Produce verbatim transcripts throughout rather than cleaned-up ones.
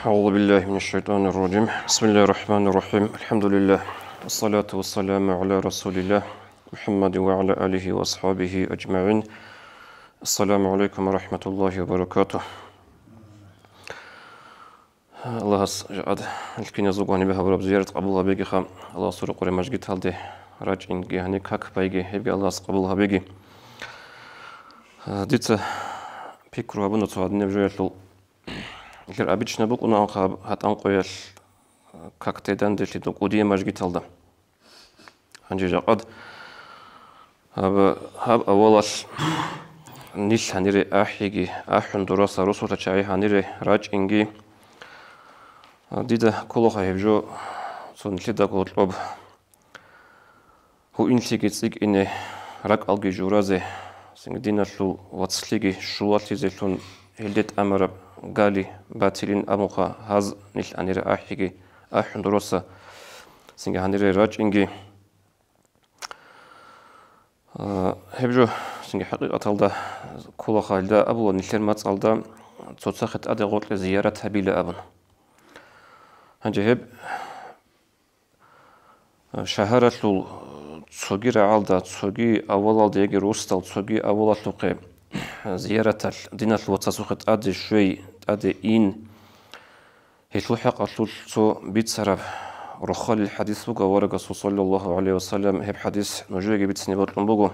أعوذ بالله من الشيطان الرجيم. بسم الله الرحمن الرحيم. الحمد لله. والصلاة والسلام على رسول الله محمد وعلى آله وأصحابه أجمعين. السلام عليكم ورحمة الله وبركاته. Аллагьас жакъад гьел киназулго гьанибе гьабураб зиярат къабул гьабегиха. Аллагьасул рокъоре мажгиталде рачӀинги гьаниб как байги, гьебги Аллагьас къабул гьабеги. Дица пикру гьабуна цо гьадинаб жоялъул. Нилъер обычно букӀунаанха гьаб гьатӀан къоялъ как теданделъидал кӀудияб мажгиталда. Гьанже жакъад гьаб, гьаб авалалъ нилъ гьанире ахӀиги, ахӀун дураса росулъа чагӀи гьанире рачӀинги. Дида кколаха гьеб жо цо нилъедаго гьоркьоб гьуинлъиги цӀикӀкӀине, ракӀалги журазе, цинги диналъул вацлъиги щулалъизелъун гьелде тӀамараб гали батилин абунха гьаз нилъ гьанире ахӀиги, ахӀун дураса цинги гьанире рачӀинги. А, гьеб жо цинги хӀакъикъаталда кколаха гьелда абула нилъер мацӀалда цоцахъе тӀаде гъоркье зиярат гьабила абун. Гьанже гьеб Шагьаралъул цоги рагӀалда, цоги авалалда яги росдал цоги авалалъухъе зияраталъ диналъул вацасухъе тӀаде щвей, тӀаде ин, гьелъул хӀакъалъулъ цо бицараб рохалил хӀадис буго аварагасул, саллаллагьу гӀалайгьи вассалам, гьеб хӀадис нужееги бицине бокьун буго.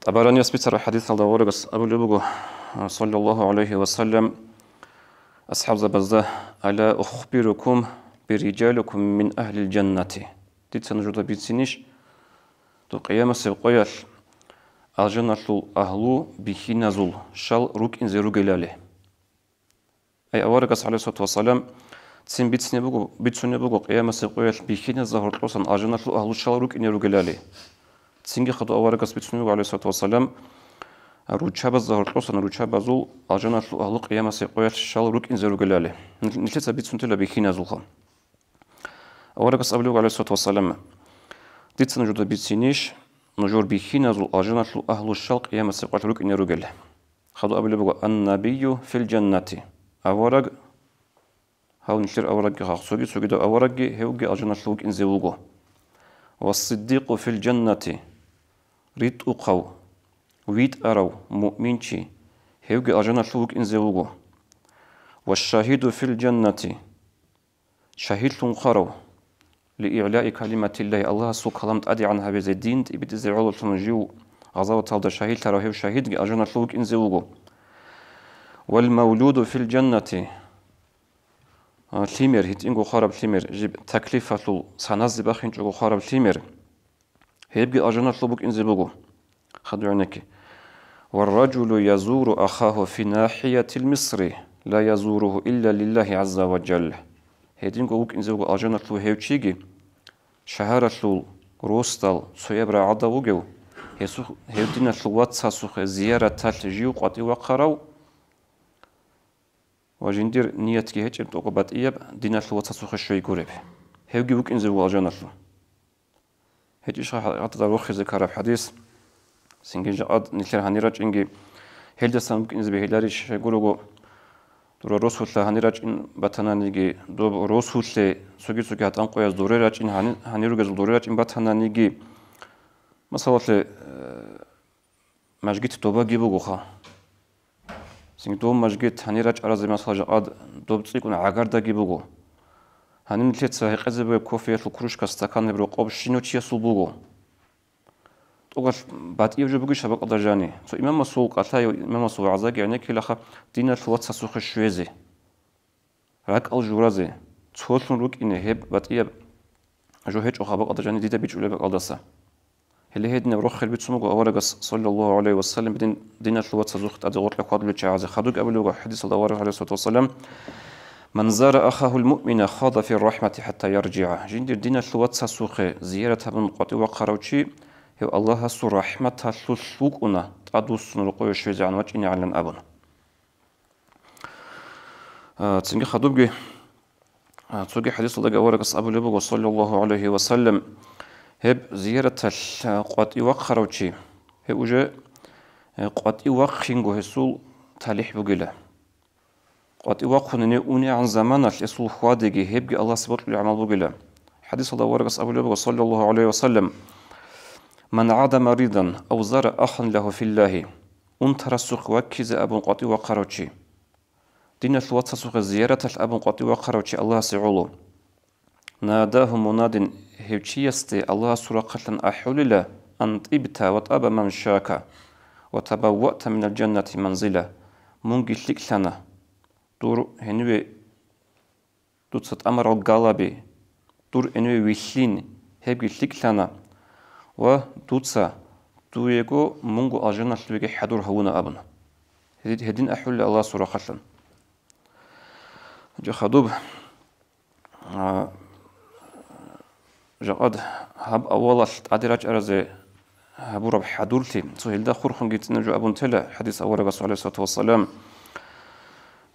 ТӀабараниялъ бицараб хӀадисалда аварагас абулеб буго, саллаллагьу гӀалайгьи вассалам, асхӀабзабазда: «Ала ухбирукум бирриджаликум мин агьлил жаннати?» Дица нужеда бицинищ, доб къиямасеб къоялъ алжаналъул агьлу бихьиназул щал рукӀинзе ругелали? Ай аварагас, гӀалайгьиссалату вассалам, цин бицине буго, бицунеб буго къиямасеб къоялъ бихьиназда гьоркьосан алжаналъул агьлу щал рукӀине ругелали. Цинги хадуб аварагас бицунеб буго, гӀалайгьиссалату вассалам, руччабазда гьоркьосан руччабазул алжаналъул агьлу къиямасеб къоялъ щал рукӀинзе ругелали. Нил-, нилъеца бицунтила бихьиназулха. Аварагас абулеб буго, гӀалайгьиссалату вассалам: «Дица нужеда бицинищ, нужер бихьиназул алжаналъул агьлу щал къиямасеб къоялъ рукӀине ругел?» Хадуб абулеб буго: «Ан-набийю фил жаннати». Авараг, гьав нилъер аварагги хахъ цоги-цогидав аварагги, гьевги алжаналъув вукӀинзе вуго. «Ва сиддикъу фил жаннати», ритӀухъав, витӀарав муъминчи, гьевги алжаналъув вукӀинзе вуго. «Ва шагьиду фил жаннати», шагьидлъун хъварав, «лиигӀлаи калиматиллагьи», Аллагьасул калам тӀадегӀан гьабизе, дин тӀибитӀизе гӀололъун жив гъазаваталда шагьидлъарав гьев шагьидги алжаналъув вукӀинзе вуго. «Вал мавлуду фил жаннати», а, лъимер, гьитӀинго хъвараб лъимер, жиб таклифалъул саназе бахинчӀого хъвараб лъимер, гьебги алжаналъув букӀинзе буго. Хадуб гӀенекке: «Варраджулу язуру ахаху фи нахиятил Мисри, ла язуругьу илля лиллагьи гӀазза ва джалла». Гьединго вукӀинзе вуго алжаналъув гьев чиги, шагьаралъул росдал цояб рагӀалда вугев, гьесухъ-, гьев диналъул вацасухъе зияраталъ жив къватӀив вахъарав ва жиндир ниятги гьечӀеб тӀокӀаб батӀияб диналъул вацасухъе щвей гуреб. Гьевги вукӀинзе вуго алжаналъув. ГьечӀищха хӀакъикъаталда рохизе ккараб хӀадис? Цинги жакъад нилъер гьанир рачӀинги гьелдасан букӀинзе бегьиларищ гурого. Дура росулъа гьанир рачӀин батананиги, доб росулъе цоги-цоги гьатӀанкъояз доре рачӀин гьани-, гьанир ругезул доре рачӀин батананиги, масалалъе, э, мажгит добаги бугоха. Цинги дов мажгит гьанир рачӀаразе, масала, жакъад доб цӀикӀкӀун гӀагардаги буго. Гьаниб нилъеца гьекъезе бугеб кофеялъул кружка, стакан гьеб рокъоб щинав чиясул буго. ТӀокӀалъ батӀияб жо бугищ гьаб бакӀалда жани? Цо имамасул, кӀалъай имамасул вагӀзаги гӀенеккилаха диналъул вацасухъе щвезе. РакӀал журазе, цолъун рукӀине гьеб батӀияб жо гьечӀо гьаб бакӀалда жани дида бичӀчӀулеб бакӀалдаса. Гьеле гьединаб рохел бицун буго аварагас, саллаллагьу гӀалайгьи вассалам, дин-, диналъул вацазухъ тӀаде гъоркьа хьвадулел чагӀазе. Хадубги абулеб буго хӀадисалда авараг, гӀалайгьиссалату вассалам: «Ман зара ахахул муъмина хада фир рахмати хӀатта яржигӀа». Жиндир диналъул вацасухъе зиярат гьабун къватӀив вахъарав чи, гьев Аллагьасул рахматалъулъ вукӀуна, тӀадвуссун рокъове щвезегӀан вачӀинегӀанилан абун. А, цинги хадубги, а, цоги хӀадисалдаги аварагас абулеб буго, саллаллагьу гӀалайгьи вассалам, гьеб зияраталъ, а, къватӀив вахъарав чи, гьев уже, э, къватӀив вахъинго гьесул талихӀ бугила. къватӀив вахъун гьенив унегӀан заманалъ гьесул хьвадиги, гьебги Аллагьасе бокьулеб гӀамал бугила. ХӀадисалда аварагас абулеб буго, саллаллагьу гӀалайгьи ва саллам: «Ман гӀада маридан ав зара ахан лагьу филлагьи», унтарасухъе ваккизе абун къватӀив вахъарав чи, диналъул вацасухъе зияраталъ абун къватӀив вахъарав чи Аллагьасе гӀоло. «Надагьу мунадин», гьев чиясде Аллагьасул рахъалъан ахӀулила: «Ан тӀибта ва тӀаба мамшака, ва табавваъта минал жаннати манзила», мунги лъикӀлъана, дур гьениве, дуца тӀамарал галаби, дур гьениве вилълъин, гьебги лъикӀлъана, ва дуца дуего мунго алжаналъувеги хӀадур гьавуна абун. Гьедин ахӀулила Аллагьасул рахъалъан. Жахадуб. А, жакъад гьаб авалалъ тӀаде рачӀаразе гьабураб хӀадурлъи, цо гьелда хурхунги цӀинаб жо абун тела хӀадис аварагас, гӀалайгьиссалату вассалам.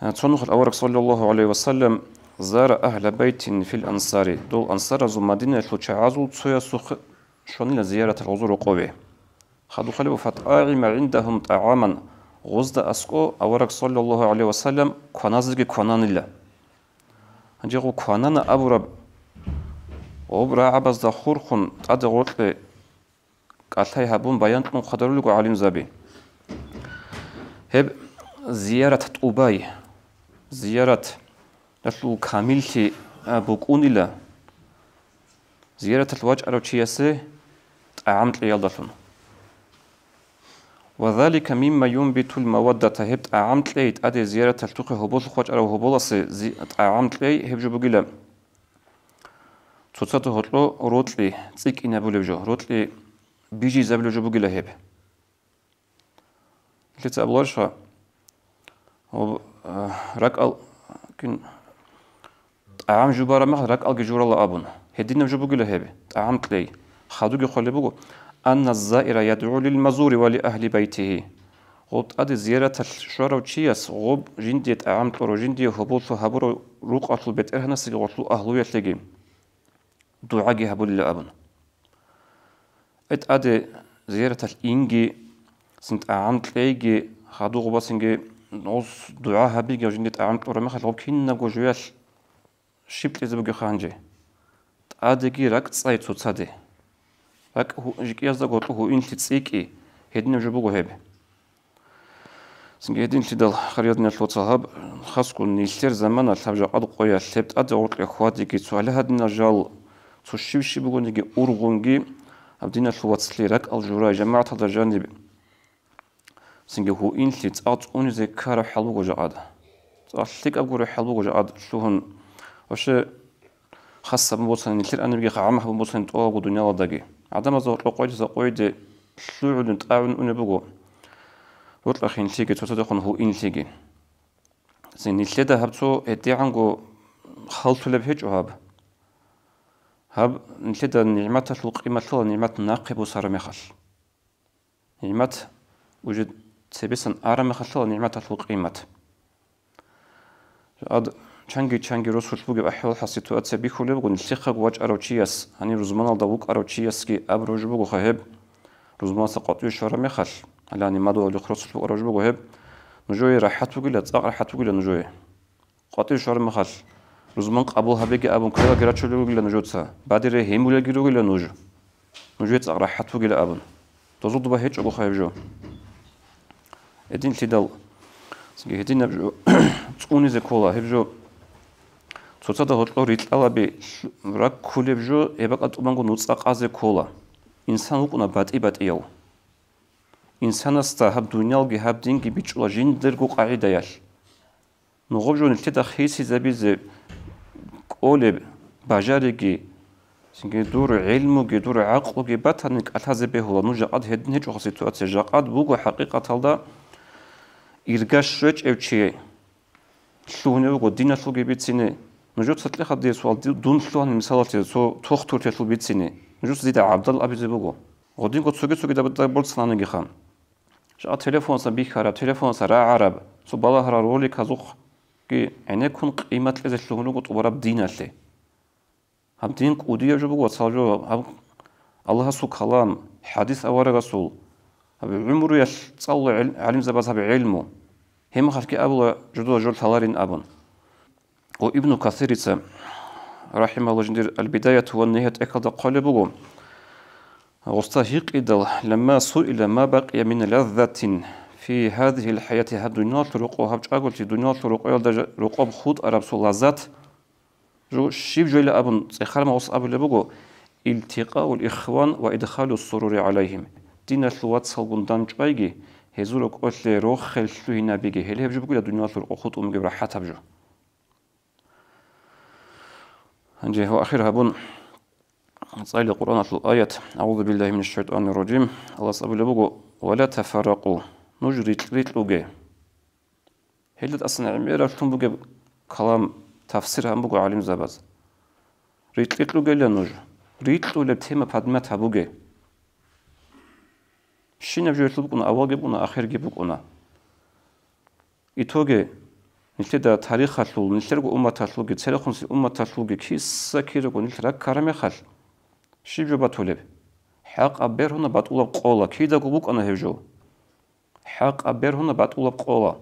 А, цо нухалъ авараг, саллаллагьу гӀалайгьи ва саллам: «Зара агьла байтин фил ансари», дол ансаразул Мадинаялъул чагӀазул цоясухъе щванила зияратал гъозул рокъове. Хадуб хъалиб: «ФатӀагӀима гӀиндагьум тӀагӀаман», гъозда аскӀо авараг, саллаллагьу гӀалайгьи ва саллам, кваназеги квананила. Гьанже гъо кванана абураб, гъоб рагӀабазда хурхун тӀаде гъоркье кӀалъай гьабун баян кьун хъвадарулего гӀалимзаби. Гьеб зиярат тӀубай, зияраталъул камиллъи, а, букӀунила зияраталъ вачӀарав чиясе тӀагӀам кьеялдалъун. «Ва залика мимма юнбитул маваддата», гьеб тӀагӀам кьей, тӀаде зияраталъухъе гьоболлъухъ вачӀарав гьоболасе зи-, тӀагӀам кьей, гьеб жо бугила цоцазда гьоркьо рокьи цӀикӀкӀинабулеб жо, рокьи бижизабулеб жо бугила гьеб. Лъица абуларищха? Гьоб, а, ракӀал кин ТӀагӀам жубараб мехалъ ракӀалги журала абун, гьединаб жо бугила гьеб, тӀагӀам кьей. Хадуги хъвалеб буго: «Анна ззаира ядгӀу лил мазури ва ли агьли байтигьи». Гъоб тӀаде зияраталъ щварав чияс гъоб жиндие тӀагӀам кьурав, жиндие гьоболлъу гьабурав рукъалъул бетӀергьанасеги гъолъул агьлуялъеги дугӀаги гьабулила абун. Ай тӀаде зияраталъ инги, цин тӀагӀам кьейги, хадугъ басинги, гъос дугӀа гьабиги, жинде тӀагӀам кьураб мехалъ, гъоб кинабго жоялъ щиб кьезе бугеха гьанже? ТӀадеги ракӀ цӀай цоцаде. РакӀ гьу-, жикӀиязда гъоркьу гьуинлъи цӀикӀкӀи, гьединаб жо буго гьеб. Цинги гьединлъидал, хириял диналъул вацал, гьаб хасго нилъер заманалъ гьаб жакъад къоялъ гьеб тӀаде гъоркье хьвадиги, цо гьале гьадинал жал, цо щив-щив бугониги ургъунги, гьаб диналъул вацлъи ракӀал журай, жамагӀаталда жаниб цинги гьуинлъи цӀакъ цӀунизе ккараб хӀал буго жакъад. ЦӀакъ лъикӀаб гуреб хӀал буго жакъад лъугьун. Вообще, хас гьабун босани, нилъер анибги гӀам гьабун босани тӀолабго дуниялалдаги. ГӀадамазда гьоркьо къойдаса къойде лъугӀун, тӀагӀун унеб буго. Рокьа хинлъиги, цоцадехун гьуинлъиги. Цин нилъеда гьаб цо гьедигӀанго халтулеб гьечӀо гьаб. Гьаб нилъеда нигӀматалъул къимат лъала, нигӀмат нахъе босараб мехалъ. НигӀмат уже цебесан араб мехалъ лъала нигӀматалъул къимат. Ад чанги-чанги росулъ бугеб ахӀвал-хӀал, ситуация бихьулеб буго, нилъехъаго вачӀарав чияс, гьаниб рузманалда вукӀарав чиясги абураб жо бугоха гьеб, рузманаса къватӀиве щвараб мехалъ, гьале гьаниб мадугьалихъ росулъ букӀараб жо буго гьеб, нужее рахӀат бугила, цӀакъ рахӀат бугила нужее. КъватӀив щвараб мехалъ, рузман къабул гьабеги абун, квералги рачулел ругила нужеца, бадире гьимулелги ругила нуж. Нужее цӀакъ рахӀат бугила абун. Дозул дуба гьечӀогоха гьеб жо. Гьединлъидал, цинги гьединаб жо цӀунизе ккола, гьеб жо цоцазда гьоркьор рикьалаби лъ-, раккулеб жо, гьеб бакӀа тӀубанго нуцӀа къазе ккола. Инсан вукӀуна батӀи-батӀияв. Инсанасда гьаб дуниялги гьаб динги бичӀчӀула жиндирго къагӀидаялъ. Нугъуб жо нилъеда хисизабизе кӀолеб бажариги, цинги дур гӀилмуги, дур гӀакълуги батани, кӀалъазе бегьула. Нуж жакъад гьедин гьечӀоха ситуация. Жакъад буго хӀакъикъаталда ирга щвечӀев чи лъугьунев вуго диналъулги бицине. Нужеца кьеха дие суал, ди-, дун лъугьани мисалалъе цо тохтурлъиялъул бицине. Нужеца дида гӀабдал абизе буго. Гъодинго цоги-цоги даб-, даб-, борцананигиха. Жакъа телефонаса бихьараб, телефонаса рагӀараб, цо балагьарал роликазухъги гӀенеккун къимат кьезе лъугьун руго тӀубараб диналъе. Гьаб дин кӀудияб жо буго, вацал жо, гьаб Аллагьасул калам, хӀадис аварагасул, гьаб гӀумруялъ цӀалула гӀел-, гӀалимзабаз гьаб гӀелму. Гьеб мехалъги абула жодор жо лъаларин абун. Ва Ибну Касирица, рахималла, жиндир Аль-Бидаяту ва Нигьаят тӀехьалда хъвалеб буго, гъосда гьикъидал: «Ламма суила ма бакъия мин лаззатин фи гьазихил хӀаяти», гьаб дуниялалъул рокъоб, гьаб чӀаголъи дуниялалъул рокъоялда жа-, рокъоб хутӀараб цо лаззат, жо щиб жойла абун цӀехараб мехалъ гъос абулеб буго: «Илтикъаул ихван ва идхалус сурури гӀалайгьим», диналъул вацалгун дандчӀвайги, гьезул рокӀолъе рохел лъугьинабиги, гьеле гьеб жо бугила дуниялалъул рокъоб хутӀун бугеб рахӀатаб жо. Гьанже ва ахир гьабун цӀайла Къуръаналъул аят, «АгӀузу биллагьи минаш шайтӀанир ражим», Аллагьас абулеб буго: «Ва ла тафарракъу», нуж рикь-рикьуге. Гьелда тӀасан гӀемераллъун бугеб калам, тафсир гьабун буго гӀалимзабаз. Рикь-рикьугейила нуж, рикьулеб тема поднимать гьабуге. Щинаб жоялъул букӀуна, авалги букӀуна, ахирги букӀуна. Итоге, нилъеда тарихалъул, нилъерго умматалъулги, церехъунси умматалъулги киса-кирего нилъ раккараб мехалъ, щиб жо батулеб? ХӀакъаб бергьуна, батӀулаб къола, кидаго букӀана гьеб жо. ХӀакъаб бергьуна, батӀулаб къола.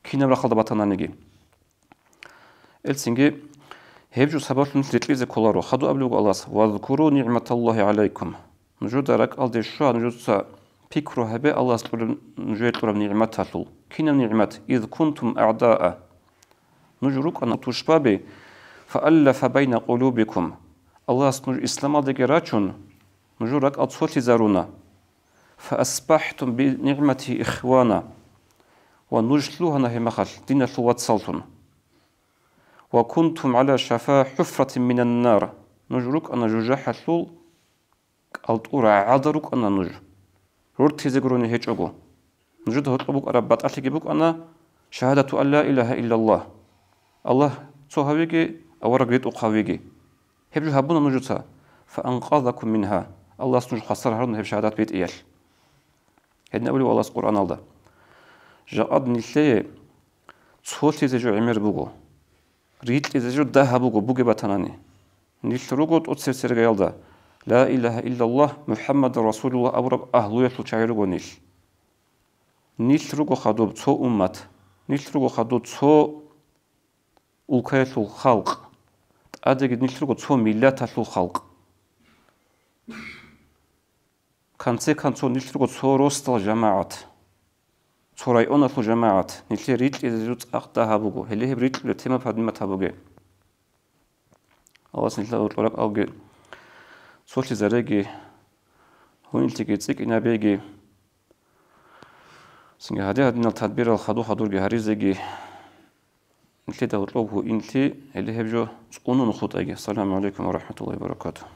Кинаб рахъалда батананиги. Элцинги гьеб жо сабаблъун рикьизе кколаро. Хадуб абулеб буго Аллагьас: «Вазкуру нигӀматаллагьи гӀалайкум». Нужеда ракӀалде щва, нужеца пикру гьабе Аллагьас кьураб, нужее кьураб нигӀматалъул. Кинаб нигӀмат? «Из кунтум агӀдаа». Нуж рукӀана тушбаби, «фааллафа байна къулубикум». Аллагьас нуж исламалдеги рачун, нужер ракӀал цолъизаруна. «ФаасбахӀтум бинигӀматигьи ихвана», ва нуж лъугьана гьеб мехалъ диналъул вацаллъун. «Ва кунтум гӀала шафа хӀуфратин минан нар», нуж рукӀана жужахӀалъул кӀалтӀу рагӀалда рукӀана нуж, рортизе гурони гьечӀого. Нужеда гьоркьоб букӀараб батӀалъиги букӀана шагьадату ан ла илагьа иллаллагь, Аллагь цо гьавиги, авараг ритӀухъ гьавиги. Гьеб жо гьабуна нужеца, «фаанкъазакум мингьа», Аллагьас нуж хвасар гьаруна гьеб шагьадат битӀиялъ. Гьедин абулеб Аллагьас Къуръаналда: «Жакъад нилъее цолъизе жо гӀемер буго, рикьизе жо дагьаб буго, бугеб батанани. Нилъ руго тӀоцебесеб иргаялда, ла илагьа иллаллагь, МухӀаммадун расулуллагь абураб агьлуялъул чагӀи руго нилъ. Нилъ руго хадуб цо уммат, нилъ руго хадуб цо улкаялъул халкъ, тӀадеги нилъ руго цо миллаталъул халкъ. Конце концов, нилъ руго цо росдал жамагӀат, цо районалъул жамагӀат, нилъее рикьизе жо цӀакъ дагьаб буго, гьеле гьеб рикьулеб тема поднимать гьабуге». Аллагьас нилъер гьоркьоб ракӀалги цолъизареги, гьунилъеги цӀикӀкӀинабеги, цинги гьадин-гьадинал тадбирал хадур-хадурги гьаризеги, нилъеда гьоркьоб гьуинлъи, гьеле гьеб жо цӀунун хутӀаги. Ассаламу гӀалайкум ва рахӀматуллагьи ва баракатугь.